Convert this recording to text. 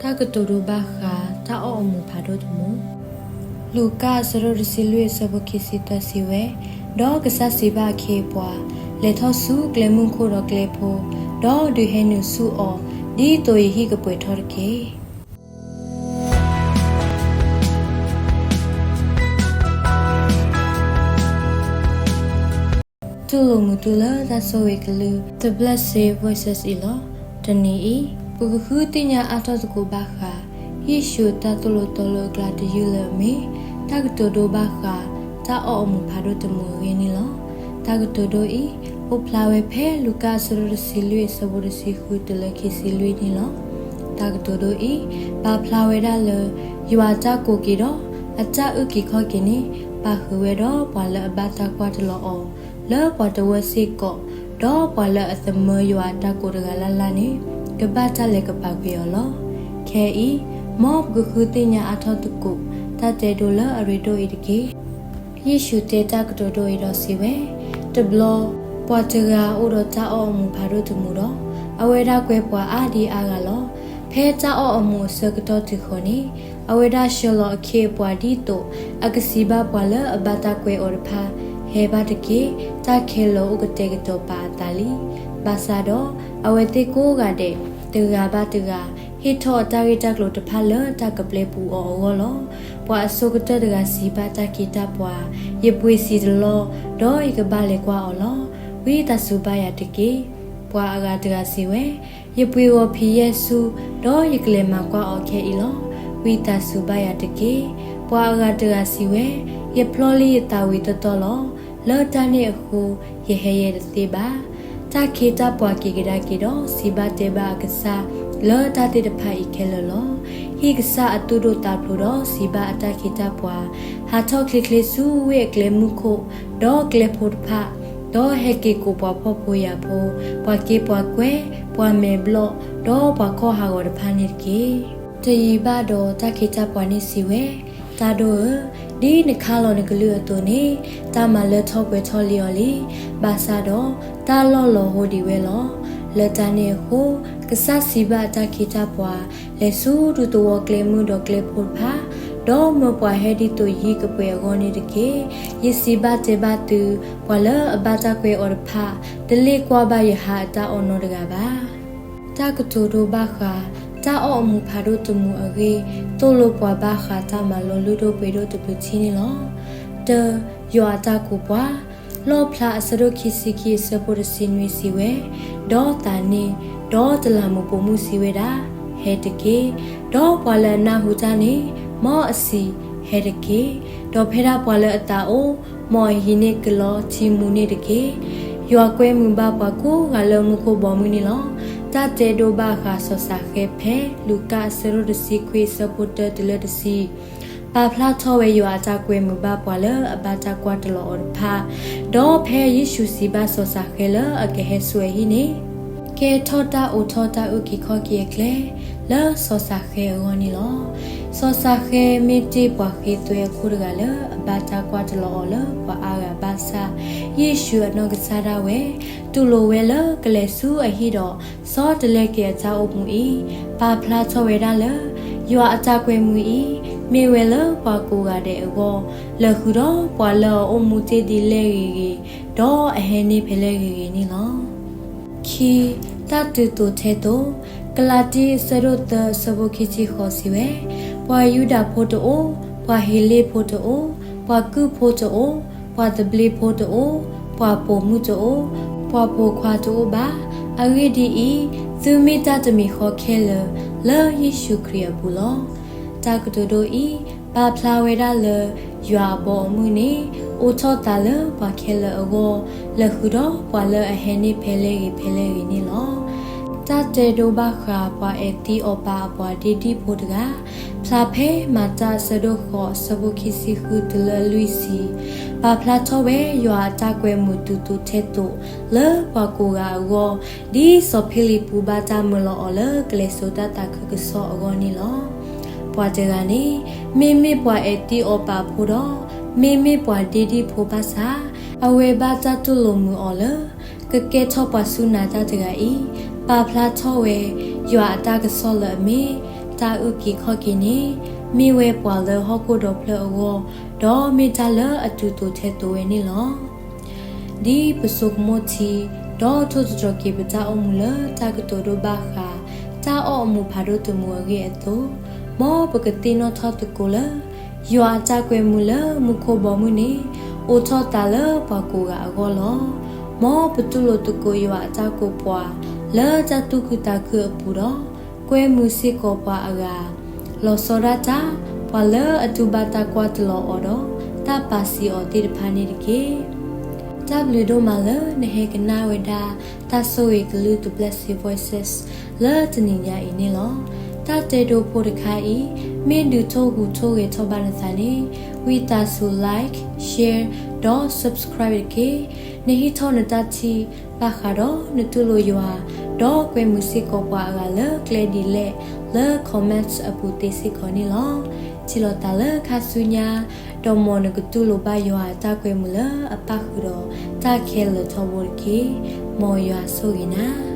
တၢ်ကတိၤဒိဘၣ်ဃး တၢ်အီၣ်အမူးဖးဒိၣ်တမူး. လူၤကၣ်အဆၢဒိၣ်တဆံလွံၢ်အဆၢဖိခံဆံသၢစံးဝဲ, ဒီးကစၢ်စံးဘၣ်အခ့အပှၤ, လဲၤထီၣ်ဆူကျဲမုၢ်ခိၣ်ဒီးကျဲဖိ, ဒီးဒုးဟဲနုာ်ဆူၣ်အီၤ, ဒ်သိးယဟံၣ်ကပှဲၤထီၣ်တက့ၢ်. တူၢ်လိာ်မုာ်တူၢ်လၢတၢ်ဆိၣ်ဂ့ၤကလုၢ် The Blessed Voices အံၤလီၤ. တနံၤအံၤ ပကဃုသ့ၣ်ညါအါထီၣ်သကိးဘၣ်ဃး ယ့ၣ်ၡူးအတၢ်သိၣ်လိတၢ်လိၤအကျါတယုၢ်လၢအမ့ၢ် တၢ်ကတိၤဒိဘၣ်ဃး တၢ်အီၣ်အမူးဖးဒိၣ်တမူးအဂ့ၢ်န့ၣ်လီၤ. တၢ်ကတိၤဒိအံၤ အိၣ်ဖျါဝဲဖဲလူၤကၣ်အဆၢဒိၣ်တဆံလွံၢ်အဆၢဖိတဆံဃုတုၤလၢခံဆံလွံၢ်န့ၣ်လီၤ. တၢ်ကတိၤဒိအံၤ ပာ်ဖျါဝဲဒၣ်လၢ ယွၤအတၢ်ကိးက့ၤဒီး အတၢ်အုၣ်က့ၤခီၣ်က့ၤန့ၣ် ပာ်ဃုာ်ဝဲဒီးပှၤလၢအဘၣ်တၢ်ကွၢ်တလီၤအီၤ လၢပှၤတဝၢစ့ၢ်ကီး, ဒီးပှၤလၢအသမၢယွၤအတၢ်ကိးတဂၤလၢ်လၢ်န့ၣ် ကဘၣ်တၢ်လဲၤကပာ်ကွံာ်အီၤလီၤ. ခဲအံၤ မ်ပကဃုသ့ၣ်ညါအါထီၣ်သကိး တၢ်တဲဒိလၢအရ့ဒိၣ်အံၤတက့ၢ်. ယ့ၣ်ၡူးတဲတၢ်ကတိၤဒိအံၤဒီးစံးဝဲ, တဘျီ ပှၤတဂၤအိၣ်ဒီးတၢ်အီၣ်အမူးဖးဒိၣ်တမူးဒီး အဝဲဒၣ်ကွဲပှၤအါဒံအါဂၤလီၤ. ဖဲတၢ်အီၣ်အမူးအဆၢကတီၢ်တုၤဃီၤန့ၣ် အဝဲဒၣ်ဆှၢလီၤအခ့အပှၤဒ်သိး အကစံးဘၣ်ပှၤလၢအဘၣ်တၢ်ကွဲအီၤတဖၣ်, ဟဲဘၣ်တက့ၢ်, တၢ်ခဲလၢာ်အိၣ်ကတဲာ်ကတီၤပာ်အသးလံ. ဘၣ်ဆၣ်ဒီး အဝဲသ့ၣ်ကိးဂၤဒဲး တဂၤဘၣ်တဂၤ ဟ့ၣ်ထီၣ်အတၢ်ဂ့ၢ်တၢ်ကျိၤတဖၣ်လၢတၢ်ကပျဲပူၤအီၤအဂီၢ်လီၤ. ပှၤအဆိကတၢၢ်တဂၤစံးဘၣ်တၢ်ခ့တၢ်ပှၤ, ယပှ့ၤစံာ်တလီၢ်, ဒီးယကဘၣ်လဲၤကွၢ်အီၤလီၤ. ဝံသးစူၤဘၣ်ယၤတက့ၢ်. ပှၤအဂၤတဂၤစံးဝဲ, ယပှ့ၤဂီၤဖံးယဲၢ်ဆူ, ဒီးယကလဲၤမၤကွၢ်အီၤခဲအံၤလီၤ. ဝံသးစူၤဘၣ်ယၤတက့ၢ်. ပှၤအဂၤတဂၤစံးဝဲ, ယပျီလံယသးဝံၤတီတီလီၤ. လၢတၢ်န့ၣ်အဃိ ယဟဲယဲတသ့ဘၣ်. တၢ်ခ့တၢ်ပှၤက့ၤကဒါက့ၤဒီး စံးဘၣ်တဲဘၣ်အကစၢ် လၢတၢ်သ့ၣ်တဖၣ်အံၤခဲလၢာ်လီၤ. ဟံၣ်ကစၢ်အသူၣ်ဒိၣ်သးဖျိးဒီး စံးဘၣ်အတၢ်ခ့တၢ်ပှၤ, ဟးထီၣ်ချ့ချ့ဆူဝ့ၢ်အကျဲမုၢ်ခိၣ်, ဒီးကျဲဖိတဖၣ်, ဒီးဟဲက့ၤကိးပှၤဖှီၣ်ဖိယာ်ဖိ, ပှၤက့ပှၤကွဲ, ပှၤမဲာ်ဘျီၣ်, ဒီးပှၤခီၣ်ဟးဂီၤတဖၣ်န့ၣ်တက့ၢ်. တယံာ်ဘၣ်ဒီးတၢ်ခ့တၢ်ပှၤန့ၣ်စံးဝဲ, တၢ်ဒိၣ်ဧၢ, ဒ်နခါလီၤနကလုၢ်အသိးန့ၣ်, တၢ်မၤလၢထီၣ်ပှဲၤထီၣ်လံအီၤလံ. ဘၣ်ဆၣ်ဒီး တၢ်လီၢ်လီၤဟိဒံးဝဲလီၤ. လၢတၢ်န့ၣ်အဃိ, ကစၢ်စံးဘၣ်အတၢ်ခ့တၢ်ပှၤ, လဲၤဆူဒူသဝီကျဲမုၢ်ဒီးကျဲဖိတဖၣ်, ဒီးမၢပှၤဟဲဒ်သိးယဟံၣ်ကပှဲၤအဂီၢ်န့ၣ်တက့ၢ်. ယစံးဘၣ်တဲဘၣ်သု, ပှၤလၢအဘၣ်တၢ်ကွဲအီၤတဖၣ်, တလ့ၣ်ကွၢ်ဘၣ်ယဟါအတၢ်အီၣ်နီတဂၤဘၣ်. တၢ်ကတိၤဒိဘၣ်ဃး တၢ်အီၣ်အမူးဖးဒိၣ်တမူးအဂ့ၢ် သိၣ်လိပှၤဘၣ်ဃးတၢ်မၤလိလုၢ်ဒိၣ်ပှ့ၤဒိၣ်တဘျုးထံၣ်န့ၣ်လီၤ. တၢ, ယွၤအတၢ်ကိးပှၤ, လီၣ်ဖျါအဆၢဒိၣ်ခံဆံခံအဆၢဖိတဆံနွံစံးဝဲ, ဒီးသးန့ၣ်, ဒီးတလးမူးပိာ်မုၣ်စံးဝဲဒၣ်, ဟဲတက့ၢ်. ဒီးပှၤလၢအနၢ်ဟူတၢ်န့ၣ်, မ်အစံး, ဟဲတက့ၢ်. ဒီးဖဲဒၣ်ပှၤလၢအသးအိၣ်, မ်အဟံးန့ၢ်ကလီထံမူန့ၣ်တက့ၢ်. ယွၤကွဲမုာ်ဘၣ်ပှၤကိးဂၤလၢမူခိၣ်ဘီမုၢ်န့ၣ်လီၤ. တၢ်တဲဒိဘၣ်ဃးစီၤၡၤဃဲဖဲ လူၤကၣ်အဆၢဒိၣ်တဆံခွံအဆၢဖိတၢတုၤလၢတဆံ ပာ်ဖျါထီၣ်ဝဲယွၤအတၢ်ကွဲမုာ်ဘၣ်ပှၤလၢအဘၣ်တၢ်ကွၢ်တလီၤအီၤတဖၣ်, ဒီးဖဲယ့ၣ်ၡူးစံးဘၣ်စီၤၡၤဃဲလၢအကဟဲဆူအဟံၣ်န့ၣ်, ကဲထီၣ်တၢ်အိးထီၣ်တၢ်အုၣ်က့ၤခီၣ်က့ၤအကျဲ လၢစီၤၡၤဃဲအဂီၢ်န့ၣ်လီၤ. စီၤၡၤဃဲမ့ၢ်တ့ၢ်ပှၤဃ့သွဲအခိၣ်တဂၤလၢအဘၣ်တၢ်ကွၢ်တလီၤအီၤလၢပှၤအါဂၤဘၣ်ဆၣ်, ယ့ၣ်ၡူးအနီၢ်ကစၢ်ဒၣ်ဝဲ တူၢ်လိာ်ဝဲလၢကလဲၤဆူအဟံၣ်ဒီး ဆီတလဲက့ၤအတၢ်အိၣ်မူအံၤ, ပာ်ဖျါထီၣ်ဝဲဒၣ်လၢ ယွၤအတၢ်ကွဲမုာ်အံၤ မ့ၢ်ဝဲလၢပှၤကိးဂၤဒဲးအဂီၢ်, လၢာ်ဃုာ်ဒီးပှၤလၢအအိၣ်မူတ့ၢ်ဒ်လဲၣ်ဂ့ၤဂ့ၤ, ဒီးအဟဲန့ၢ်ဖဲလဲၣ်ဂ့ၤဂ့ၤန့ၣ်လီၤ. ခံ, တၢ်တုၤသိးထဲသိး, ကလၤတံအဆၢဒိၣ်သၢအဆၢဖိခံဆံဃိးစံးဝဲ, ပှၤယူဒၤဖိတအိၣ်, ပှၤဟ့းလ့ၣ်ဖိတအိၣ်, ပှၤကုၢ်ဖိတအိၣ်, ပှၤသဘျ့ဖိတအိၣ်, ပှၤပိာ်မုၣ်တအိၣ်, ပှၤပိာ်ခွါတအိၣ်ဘၣ်. အဂ့ၢ်ဒ်အံၤ, သုမ့ၢ်တၢ်တမံၤဃီခဲလၢာ် လၢယ့ၣ်ၡူးခရံာ်အပူၤလီၤ. တၢ်ကတိၤဒိအံၤ ပာ်ဖျါဝဲဒၣ်လၢ ယွၤအဘီအမုၢ်န့ၣ် အိးထီၣ်သးလၢပှၤခဲလၢာ်အဂီၢ်, လၢာ်ဃုာ်ဒီးပှၤလၢအဟဲန့ၢ်ဖဲလဲၣ်ဂ့ၤဖဲလဲၣ်ဂ့ၤန့ၣ်လီၤ. တၢ်တဲဒိဘၣ်ဃးပှၤအဲၣ်သံအီၤပာ်အပှၤဒ့ဒံၣ်ဖိတဂၤ ဖျါဖဲမၤတၢ်အဆၢဒိၣ်ဃိးအဆၢဖိခံဆံဃုတုၤလၢလွံၢ်ဆံ, ပာ်ဖျါထီၣ်ဝဲယွၤအတၢ်ကွဲမုာ်တုၤသိးထဲသိး လၢပှၤကိးဂၤအဂီၢ်, ဒ်စီၤဖံလံးပူးဘၣ်တၢ်မၢလီၤအီၤလၢကလဲၤစိာ်တၢ်သးခုကစီၣ်အဂီၢ်န့ၣ်လီၤ. ပှၤတဂၤန့ၣ် မ့မ့ၢ်ပှၤအဲၣ်သံအီၤပာ်ဖိဒီး မ့မ့ၢ်ပှၤဒ့ဒံၣ်ဖိဘၣ်ဆၣ်, အဝဲဘၣ်တၢ်တူၢ်လိာ်မုာ်အီၤလၢ ကကဲထီၣ်ပှၤစူၢ်နာ်တၢ်တဂၤအံၤ, ပာ်ဖျါထီၣ်ဝဲ ယွၤအတၢ်ကစီၣ်လၢအမ့ၢ် တၢ်အုၣ်က့ၤခီၣ်က့ၤန့ၣ် မ့ၢ်ဝဲပှၤလၢဟီၣ်ခိၣ်ဒီဖျၢၣ်အဂီၢ်, ဒီးမ့ၢ်တၢ်လၢအတုၤသိးထဲသိးဝဲန့ၣ်လီၤ. ဒ်ပစိကမိၣ်ထံ, ဒီးထိၣ်သတြီၤက့ၤပတၢ်အိၣ်မူလၢတၢ်ကတိၤဒိဘၣ်ဃး တၢ်အီၣ်အမူးဖးဒိၣ်တမူးအဂ့ၢ်အသိး, မ်ပကသ့ၣ်နီၣ်ထီၣ်သကိးလၢ ယွၤအတၢ်ကွဲမုာ်လၢမူခိၣ်ဘီမုၢ်န့ၣ် အိးထီၣ်သးလၢပှၤကိးဂၤအဂီၢ်လီၤ. မ်ပတူၢ်လိာ်သကိးယွၤအတၢ်ကိးပှၤ လၢတၢ်သူၣ်ခုသးခုအပူၤဒီး ကွဲမုာ်စ့ၢ်ကီးပှၤအဂၤ လီၤဆီဒၣ်တၢ် ပှၤလၢအတူၢ်ဘၣ်တၢ်ကွၢ်တလီၤအီၤဒီး တၢ်ပာ်စံးအီၤသ့ၣ်တဖၣ်န့ၣ်တက့ၢ်. တၢ်ဘျုးဒိၣ်မးလၢနဟဲကနၣ်ဝဲဒၣ် တၢ်ဆိၣ်ဂ့ၤကလုၢ် The Blessed Voices လၢတနံၤညါအံၤန့ၣ်လီၤ. တၢ်တဲဒိဖိတခါအံၤ မ့ၢ်ဒုးထိၣ်ဟူးထိၣ်ဂဲၤထီၣ်ဘၣ်နသးန့ၣ် ဝံသးစူၤ like, share ဒီး subscribe တက့ၢ်. နဟ့ၣ်ထီၣ်နတၢ်ထံၣ်ဘၣ်ဃးဒီးနတူၢ်လိာ်ယွၤ ဒီးကွဲမုာ်စ့ၢ်ကီးပှၤအဂၤလၢကျဲဒ်လဲၣ် လၢ comments အပူၤသ့စ့ၢ်ကီးန့ၣ်လီၤ. ထံၣ်လိာ်သးလၢခါဆူညါ ဒီးမ်နကတူၢ်လိာ်ဘၣ်ယွၤအတၢ်ကွဲမုာ်လၢအပၣ်ဃုာ်ဒီးတၢ်ခဲလၢာ်ထီဘိတက့ၢ်. မ်ယွၤဆိၣ်ဂ့ၤနၤ.